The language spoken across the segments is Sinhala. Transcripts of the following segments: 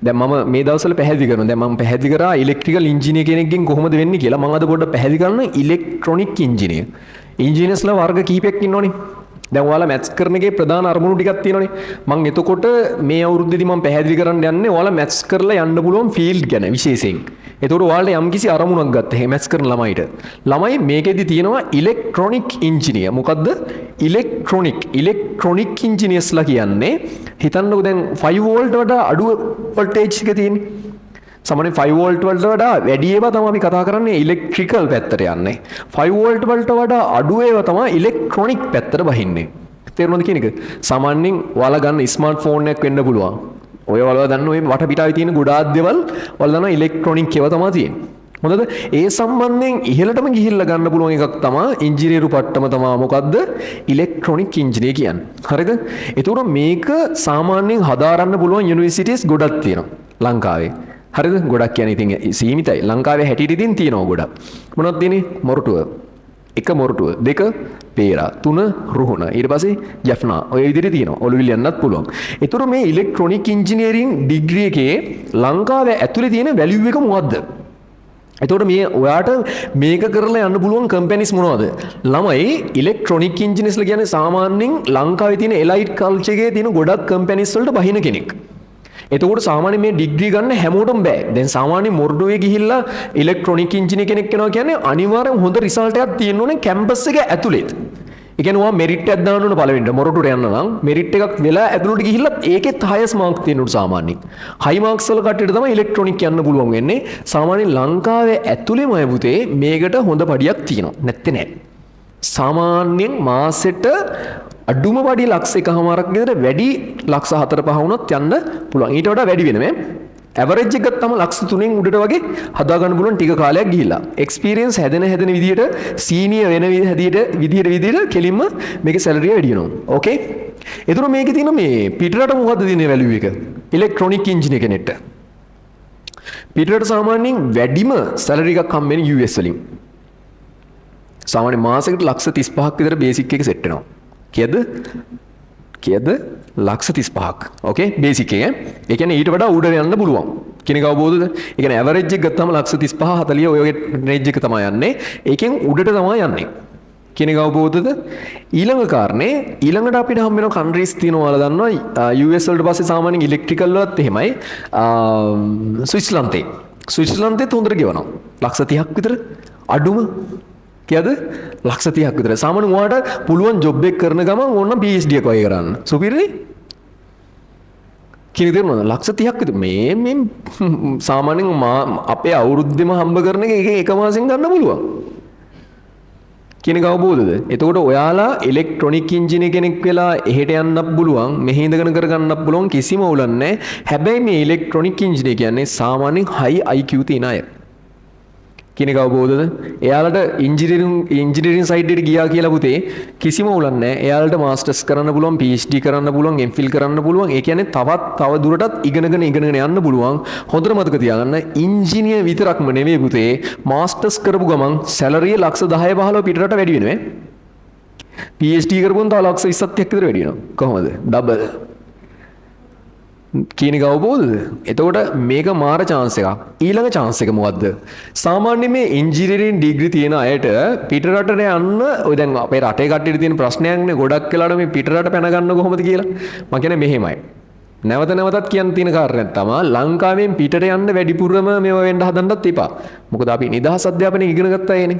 දැන් මම මේ දවස්වල පැහැදිලි කරනවා. දැන් මම පැහැදිලි කරා ඉලෙක්ට්‍රිකල් ඉංජිනේර කෙනෙක්ගෙන් කොහොමද වෙන්නේ කියලා. මම අද පොඩ්ඩක් පැහැදිලි කරන්න ඉලෙක්ට්‍රොනික ඉංජිනේර්. ඉංජිනේර්ස්ලා වර්ග කිහිපයක් ඉන්නෝනේ. දැන් ඔයාලා මැත්ස් කරන එකේ ප්‍රධාන අරමුණු ටිකක් තියෙනවනේ. මං එතකොට මේ අවුරුද්දේදී මම පැහැදිලි කරන්න යන්නේ ඔයාලා මැත්ස් කරලා යන්න පුළුවන් ෆීල්ඩ් ගැන විශේෂයෙන්. එතකොට ඔයාලට යම්කිසි අරමුණක් ගත්ත හැකි මැත්ස් කරන ළමයිට. ළමයි මේකෙදි තියෙනවා ඉලෙක්ට්‍රොනික ඉංජිනේර්. මොකද්ද? ඉලෙක්ට්‍රොනික. ඉලෙක්ට්‍රොනික ඉංජිනේර්ස්ලා කියන්නේ හිතන්නකෝ දැන් 5 වෝල්ට් වඩා අඩු වෝල්ටේජ් එක තියෙන්නේ. සාමාන්‍යයෙන් 5 වෝල්ට් වලට වඩා වැඩි ඒවා තමයි අපි කතා කරන්නේ ඉලෙක්ට්‍රිකල් පැත්තට යන්නේ. 5 වෝල්ට් වලට වඩා අඩු ඒවා තමයි ඉලෙක්ට්‍රොනික පැත්තට බහින්නේ. තේරුණාද කියන එක? සාමාන්‍යයෙන් ඔයාලා ගන්න ස්මාර්ට් ෆෝන් එකක් වෙන්න පුළුවන්. ඔය ඔයාලා දන්න ඔය වටපිටාවේ තියෙන ගොඩාක් දේවල් ඔයාලා දන්නවා ඉලෙක්ට්‍රොනික ඒවා තමයි තියෙන්නේ. හොඳද? ඒ සම්බන්ධයෙන් ඉහළටම ගිහිල්ලා ගන්න පුළුවන් එකක් තමයි ඉංජිනේරු පට්ටම තමයි මොකද්ද? ඉලෙක්ට්‍රොනික ඉංජිනේර කියන්නේ. හරිද? එතකොට මේක සාමාන්‍යයෙන් හදාරන්න පුළුවන් යුනිවර්සිටිස් ගොඩක් තියෙනවා ලංකාවේ. හරිද? ගොඩක් කියන්නේ ඉතින් සීමිතයි. ලංකාවේ හැටියට ඉතින් තියෙනවා ගොඩක්. මොනවද තියෙන්නේ? මොරටුව. එක මොරටුව, දෙක පේරා, තුන රුහුණ, ඊට පස්සේ ජෆ්නා, ඔය විදිහට තියෙනවා. ඔළුවිල් යන්නත් පුළුවන්. ඒතර මේ ඉලෙක්ට්‍රොනික ඉංජිනේරින් ඩිග්‍රී එකේ ලංකාවේ ඇතුලේ තියෙන වැලියු එක මොකද්ද? එතකොට මේ ඔයාට මේක කරලා යන්න පුළුවන් කම්පැනිස් මොනවද? ළමයි, ඉලෙක්ට්‍රොනික ඉංජිනේර්ස්ලා කියන්නේ සාමාන්‍යයෙන් ලංකාවේ තියෙන එලයිට් කල්චර් එකේ තියෙන ගොඩක් කම්පැනිස් වලට බහින කෙනෙක්. එතකොට සාමාන්‍ය මේ ඩිග්‍රී ගන්න හැමෝටම බෑ. දැන් සාමාන්‍ය මොරටුවේ ගිහිල්ලා ඉලෙක්ට්‍රොනික ඉංජිනේර කෙනෙක් වෙනවා කියන්නේ අනිවාර්යෙන් හොඳ රිසල්ට් එකක් තියෙන්න ඕනේ කැම්පස් එක ඇතුළේත්. ඒ කියන්නේ ඔයා මෙරිට් එකක් දාන්න ඕන පළවෙනිට මොරටුවට යන්න නම් මෙරිට් එකක් වෙලා ඇතුළට ගිහිල්ලා ඒකෙත් හයස් මාර්ක් තියෙන්න ඕන සාමාන්‍යයෙන්. හයි මාර්ක්ස් වල කට්ටියට තමයි ඉලෙක්ට්‍රොනික යන්න පුළුවන් වෙන්නේ. සාමාන්‍යයෙන් ලංකාවේ ඇතුළේම අය පුතේ මේකට හොඳ පඩියක් තියෙනවා. නැත්තේ නෑ. සාමාන්‍යයෙන් මාසෙට අඩුම පඩිය ලක්ෂ එකහමාරක් විතර, වැඩි ලක්ෂ හතර පහ වුණොත් යන්න පුළුවන්. ඊට වඩා වැඩි වෙනම ඇවරේජ් එක ගත්තම ලක්ෂ 3න් උඩට වගේ හදා ගන්න පුළුවන් ටික කාලයක් ගිහිල්ලා. එක්ස්පීරියන්ස් හැදෙන හැදෙන විදියට, සීනියර් වෙන විදියට විදියට විදියට කෙලින්ම මේකේ සැලරිය වැඩි වෙනවා. ඕකේ? ඒතර මේකේ තියෙන මේ පිටරට මොකද්ද තියෙන වැලියු එක? ඉලෙක්ට්‍රොනික ඉංජිනේර කෙනෙක්ට. පිටරට සාමාන්‍යයෙන් වැඩිම සැලරි එකක් හම්බෙන්නේ US වලින්. සාමාන්‍ය මාසෙකට ලක්ෂ 35ක් විතර බේසික් එක සෙට් වෙනවා. කීයද? කීයද? ලක්ෂ 35ක්. ඕකේ, බේසික් එක ඈ. ඒ කියන්නේ ඊට වඩා උඩ යන්න පුළුවන්. කියන එක අවබෝධද? ඒ කියන්නේ ඇවරේජ් එක ගත්තාම ලක්ෂ 35 40 ඔය වගේ රේන්ජ් එක තමයි යන්නේ. ඒකෙන් උඩට තමයි යන්නේ. කියන එක අවබෝධද? ඊළඟ කාරණේ, ඊළඟට අපිට හම්බ වෙන කන්ට්‍රීස් තියෙනවා ඔයාලා දන්නවා US වලට පස්සේ සාමාන්‍යයෙන් ඉලෙක්ට්‍රිකල් වලත් එහෙමයි ස්විට්සර්ලන්තේ. ස්විට්සර්ලන්තෙත් හොඳට ගෙවනවා. ලක්ෂ 30ක් විතර අඩුම. කියද? ලක්ෂ 30ක් විතර. සාමාන්‍යයෙන් ඔයාලට පුළුවන් ජොබ් එක කරන ගමන් ඕනනම් PhD එකක් වගේ කරන්න. සුපිරිනේ? කියන තේරුණාද? ලක්ෂ 30ක් විතර මේ මේ සාමාන්‍යයෙන් මා අපේ අවුරුද්දෙම හම්බ කරන එක එක එක මාසෙන් ගන්න පුළුවන්. කියන එක අවබෝධද? එතකොට ඔයාලා ඉලෙක්ට්‍රොනික ඉංජිනේර කෙනෙක් වෙලා එහෙට යන්නත් පුළුවන්, මෙහෙ ඉඳගෙන කරගන්නත් පුළුවන්, කිසිම අවුලක් නැහැ. හැබැයි මේ ඉලෙක්ට්‍රොනික ඉංජිනේර කියන්නේ සාමාන්‍යයෙන් හයි IQ තියෙන අය. කියන එක අවබෝධද? එයාලට ඉංජිනේරින් ඉංජිනේරින් සයිඩ් එකට ගියා කියලා පුතේ කිසිම අවුලක් නැහැ. එයාලට මාස්ටර්ස් කරන්න පුළුවන්, PhD කරන්න පුළුවන්, MPhil කරන්න පුළුවන්. ඒ කියන්නේ තවත් තව දුරටත් ඉගෙනගෙන ඉගෙනගෙන යන්න පුළුවන්. හොඳට මතක තියාගන්න, ඉංජිනේර් විතරක්ම නෙමෙයි පුතේ, මාස්ටර්ස් කරපු ගමන් සැලරිය ලක්ෂ 10 15 පිටරට වැඩි වෙනවා. PhD කරපුවම තව ලක්ෂ 20ක් 30ක් විතර වැඩි වෙනවා. කොහොමද? ඩබල්. කියන එක අවබෝධද? එතකොට මේක මාර චාන්ස් එකක්. ඊළඟ චාන්ස් එක මොකද්ද? සාමාන්‍යයෙන් මේ ඉංජිනේරින් ඩිග්‍රී තියෙන අයට පිට රටට යන්න ඔය දැන් අපේ රටේ කට්ටියට තියෙන ප්‍රශ්නයක් නේ ගොඩක් වෙලාවට මේ පිට රට පැන ගන්න කොහොමද කියලා. මම කියන්නේ මෙහෙමයි. නැවත නැවතත් කියන්න තියෙන කාරණයක් තමයි ලංකාවෙන් පිටට යන්න වැඩිපුරම මේව වෙන්න හදන්නත් එපා. මොකද අපි නිදහස් අධ්‍යාපනය ඉගෙන ගත්තා අයනේ.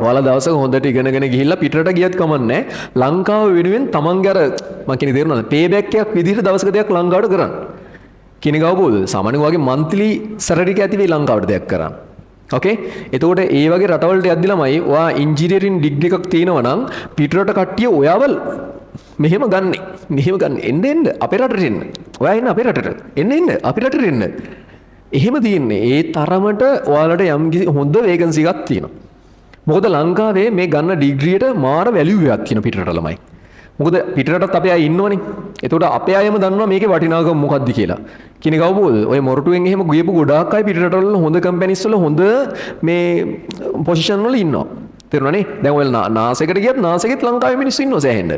ඔයාලා දවසක හොඳට ඉගෙනගෙන ගිහිල්ලා පිටරට ගියත් කමක් නෑ. ලංකාව වෙනුවෙන් තමන්ගේ අර මං කියන්නේ තේරුණාද? පේ බෑක් එකක් විදිහට දවසක දෙයක් ලංකාවට කරන්න. කියන එක අවබෝධද? සාමාන්‍යයෙන් වගේ මන්ත්ලි සැලරි එක ඇති වෙයි ලංකාවට දෙයක් කරන්න. ඕකේ? එතකොට ඒ වගේ රටවලට යද්දි ළමයි ඔයා ඉංජිනේරින් ඩිග්‍රී එකක් තියෙනවා නම් පිටරට කට්ටිය ඔයාව මෙහෙම ගන්නෙ. මෙහෙම ගන්න. එන්න එන්න අපේ රටට එන්න. ඔයා එන්න අපේ රටට. එන්න එන්න අපේ රටට එන්න. එහෙම තියෙන්නේ. ඒ තරමට ඔයාලට යම් කිසි හොඳ වේකන්සි එකක් තියෙනවා. මොකද ලංකාවේ මේ ගන්න ඩිග්‍රියට මාර වැලියු එකක් තියෙන පිටරට ළමයි. මොකද පිටරටත් අපේ අය ඉන්නවනේ. එතකොට අපේ අයම දන්නවා මේකේ වටිනාකම මොකද්ද කියලා. කියන එක අවබෝධද? ඔය මොරටුවෙන් එහෙම ගියපු ගොඩාක් අය පිටරටවල හොඳ කම්පැනිස් වල හොඳ මේ පොසිෂන් වල ඉන්නවා. තේරුණා නේ? දැන් ඔය නාසා එකට ගියත් නාසා එකෙත් ලංකාවේ මිනිස්සු ඉන්නවා සෑහෙන්න.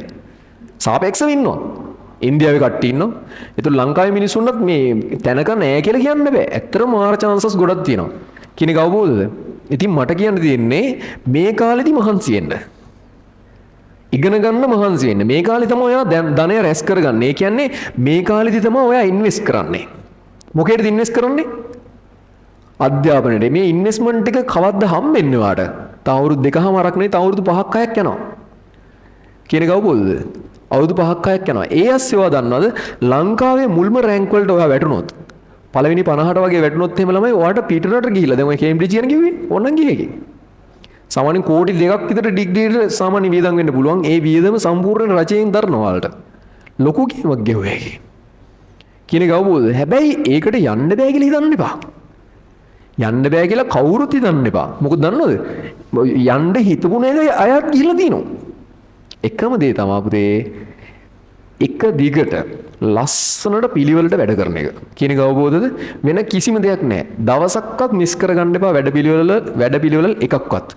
සාපේක්ෂව ඉන්නවා. ඉන්දියාවේ කට්ටිය ඉන්නවා. ඒතර ලංකාවේ මිනිස්සුන්ටත් මේ තැනක නෑ කියලා කියන්න බෑ. ඇත්තටම මාර චාන්සස් ගොඩක් තියෙනවා. කියන එක අවබෝධද? ඉතින් මට කියන්න තියෙන්නේ මේ කාලෙදි මහන්සි වෙන්න. ඉගෙන ගන්න මහන්සි වෙන්න. මේ කාලේ තමයි ඔයා ධනය රැස් කරගන්නේ. ඒ කියන්නේ මේ කාලෙදි තමයි ඔයා ඉන්වෙස්ට් කරන්නේ. මොකේද ඉන්වෙස්ට් කරන්නේ? අධ්‍යාපනයට. මේ ඉන්වෙස්ට්මන්ට් එක කවද්ද හම්බෙන්නේ ඔයාට? තව අවුරුදු දෙකමාරක් නෙවෙයි, තව අවුරුදු 5ක් 6ක් යනවා. කියන එක අවබෝධද? අවුරුදු 5ක් 6ක් යනවා. ඒ අස්සේ ඔයා දන්නවද ලංකාවේ මුල්ම රැන්ක් වලට ඔයා වැටුණොත්, පළවෙනි 50ට වගේ වැටුණොත් එහෙම ළමයි, ඔයාට පිටරට ගිහිල්ලා, දැන් ඔය කේම්බ්‍රිජ් කියන කිව්වේ ඕනනම් ගියේ එකේ. සාමාන්‍යයෙන් කෝටි 2ක් විතර ඩිග්‍රීට සාමාන්‍ය වියදම් වෙන්න පුළුවන්. ඒ වියදම සම්පූර්ණ රජයෙන් දරනවා ඔයාලට. ලොකු ගේමක් ගැහුවා ඒකේ. කියන එක අවබෝධද? හැබැයි ඒකට යන්න බෑ කියලා හිතන්න එපා. යන්න බෑ කියලා කවුරුත් හිතන්න එපා. මොකද දන්නවද? යන්න හිතපු නේද අයත් ගිහිල්ලා තිනවා. එකම දේ තමයි පුතේ, එක දිගට ලස්සනට පිළිවෙලට වැඩ කරන එක. කියන එක අවබෝධද? වෙන කිසිම දෙයක් නෑ. දවසක්වත් මිස් කරගන්න එපා වැඩ පිළිවෙල එකක්වත්.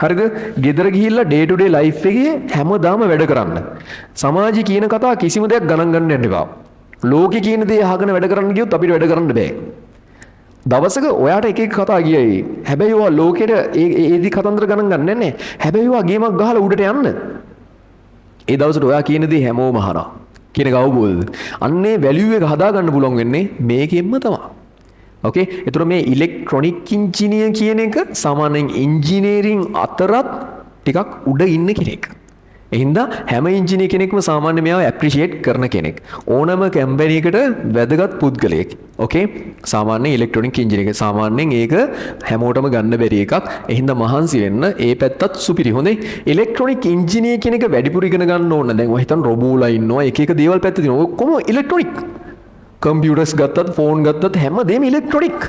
හරිද? ගෙදර ගිහිල්ලා ඩේ ටු ඩේ ලයිෆ් එකේ හැමදාම වැඩ කරන්න. සමාජي කියන කතා කිසිම දෙයක් ගණන් ගන්න යන්න එපා. ලෝකේ කියන දේ අහගෙන වැඩ කරන්න ගියොත් අපිට වැඩ කරන්න බෑ. දවසක ඔයාට එක එක කතා කියයි. හැබැයි ඔයා ලෝකෙට ඒ ඒ දි කතන්දර ගණන් ගන්න නැහැ. හැබැයි ඔයා ගේමක් ගහලා උඩට යන්න. ඒ දවසට ඔයා කියන දේ හැමෝම අහනවා. කියන එක අවබෝධද? අන්නේ වැලියු එක හදා ගන්න පුළුවන් වෙන්නේ මේකෙන්ම තමයි. ඕකේ? ඒතර මේ ඉලෙක්ට්‍රොනික ඉංජිනේර් කියන එක සාමාන්‍යයෙන් ඉංජිනේරින් අතරත් ටිකක් උඩ ඉන්න කෙනෙක්. ඒ හින්දා හැම ඉංජිනේර් කෙනෙක්ම සාමාන්‍ය මෙයාව ඇප්‍රීෂিয়েට් කරන කෙනෙක්. ඕනම කම්පැනි එකට වැදගත් පුද්ගලයෙක්. ඕකේ? සාමාන්‍යයෙන් ඉලෙක්ට්‍රොනික ඉංජිනේර් සාමාන්‍යයෙන් ඒක හැමෝටම ගන්න බැරි එකක්. ඒ හින්දා මහන්සි වෙන්න ඒ පැත්තත් සුපිරි. හොඳේ. ඉලෙක්ට්‍රොනික ඉංජිනේර් කියන එක වැඩිපුර ඉගෙන ගන්න ඕන. දැන් ඔය හිතන්න රොබෝලා ඉන්නවා, එක එක දේවල් පැත්ත තියෙනවා. ඔක්කොම ඉලෙක්ට්‍රොනික. කම්පියුටර්ස් ගත්තත් ෆෝන් ගත්තත් හැමදේම ඉලෙක්ට්‍රොනික.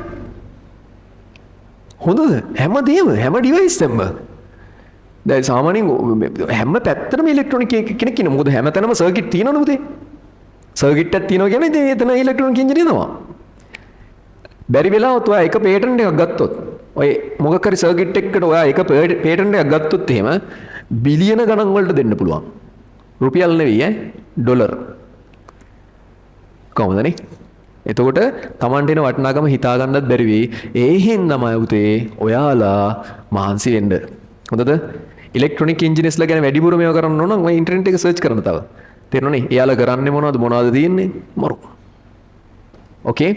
හොඳද? හැමදේම, හැම ඩිවයිස් එකම. දැන් සාමාන්‍යයෙන් හැම පැත්තටම ඉලෙක්ට්‍රොනික කෙනෙක් ඉන්නවා. මොකද හැමතැනම සර්කිට් තියෙනවනේ පුතේ. සර්කිට් එකක් තියෙනවා කියන්නේ ඉතින් එතන ඉලෙක්ට්‍රොනික ඉංජිනේර් තමයි. බැරි වෙලාවත් ඔයා එක පේටන්ට් එකක් ගත්තොත්, ඔය මොකක් හරි සර්කිට් එකකට ඔයා එක පේටන්ට් එකක් ගත්තොත් එහෙම බිලියන ගණන් වලට දෙන්න පුළුවන්. රුපියල් නෙවෙයි ඈ, ඩොලර්. කොහොමද නේ? එතකොට තමන්ට එන වටිනාකම හිතා ගන්නත් බැරි වෙයි. ඒ හින්දාමයි පුතේ ඔයාලා මහන්සි වෙන්න. හොඳද? ඉලෙක්ට්‍රොනික ඉංජිනේර්ස්ලා ගැන වැඩිපුර මේවා කරන්න ඕන නම් ඔය ඉන්ටර්නෙට් එක සර්ච් කරන්න තව. තේරුණානේ? එයාලා කරන්නේ මොනවද, මොනවද තියෙන්නේ? මරු. ඕකේ.